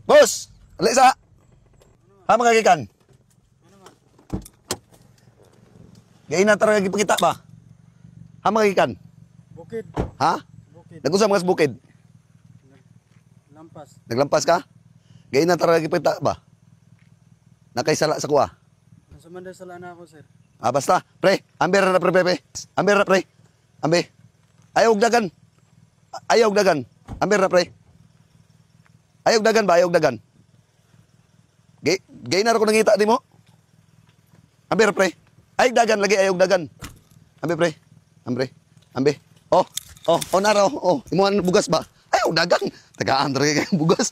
Boss, ali sa. Ha, mga gikan. Gay na tara gipakita ba? Ha, mga gikan. Bukid. Ha? Bukid. Nag-unsa mga sa bukid? Lampas. Naglampas ka? Gay na tara gipakita ba? Nakaisala sa kuha. Nasa manday sala na ako, sir. Ah, basta. Pre, amber na pre, pre, pre. Amber na pre. Ambe. Ayaw og dagan. Ayaw og dagan. Amber na pre. Ayaw og dagan ba? Ayaw og dagan. Gay, gay na ra ko nangita di mo. Amber pre. Ayaw og dagan lagi, ayaw og dagan. Ambe pre. Ambre. Ambe. Oh, oh, oh nara oh. Oh, imuhan bugas ba? Ayaw og dagan. Tagaan ra kay bugas.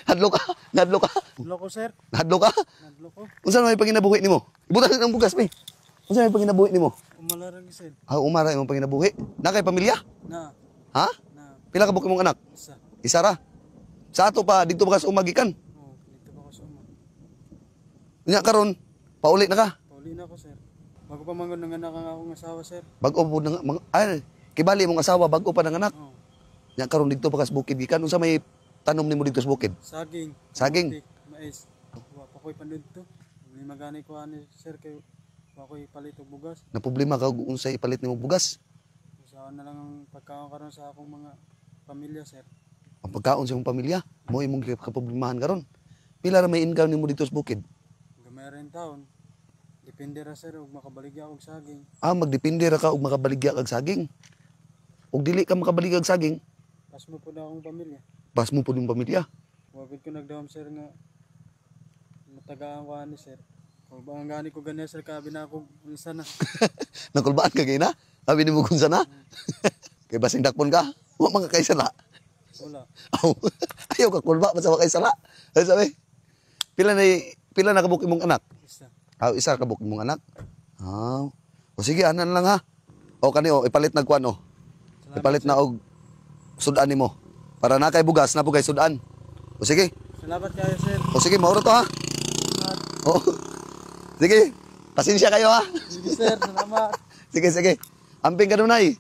Hadlo ka, hadlo ka. Loko, sir. Hadlo ka. Nagloko. Unsa may panginabuhi nimo? Ibutan ng bugas pre. Unsa may panginabuhi nimo? Umalarang, sir. Ah, umara imong panginabuhi. Na kay pamilya? Na. Ha? Na. Pila ka buok imong anak? Isa. Isa ra. Sa ato pa didto pa ka sa umagikan. Oh, dito pa ko sa uma. Unya karon, pauli na ka. Pauli na ako, sir. Bago pa mangon ng anak ang akong asawa, sir. Bag-o pud nang mga ay, kibali imong asawa bag-o pa ng anak. Oh. Unya karon didto pa ka sa bukid gikan. Unsa may tanom nimo didto sa bukid? Saging. Saging. Kamote, mais. Wa pa ko'y pandudto. Hindi magani ko ani, sir, kay wa ko'y palit og bugas. Na problema ka og unsay ipalit nimo bugas. Usahan na lang ang pagkaon karon sa akong mga pamilya, sir. Ang pagkaon sa imong pamilya, mo imong kaproblemahan karon. Pila ra may income nimo didto sa bukid? Gamay ra in taon. Depende ra, sir, og makabaligya og saging. Ah, magdepende ra ka og makabaligya kag saging. Og dili ka makabaligya og saging, Pasmo po na akong pamilya. bas mo pud imong pamilya. Wabit ko nagdawam, sir, nga matagaan ko ani, sir. Kung ba ang gani ko ganyan, sir, kabi na ako unsa na. Nakulbaan ka gina? Sabi ni mo kung sana? Kay basing dakpon ka? Wa man ka kay sala. Wala. Aw, ayaw ka kulba basta wa kay sala. Ay sabi. Pila na kabuk imong anak? Isa. Aw, isa ka kabuk imong anak. Aw. O sige, anan lang ha. O kani o ipalit na kuan o. Salamat, Ipalit na og sudan nimo. Para na kay bugas na po kay sudan. O sige. Salamat kayo, sir. O sige, mauro to ha. Salamat. O. Sige. Pasensya kayo ha. Sige, sir. Salamat. Sige, sige. Amping ka dunay.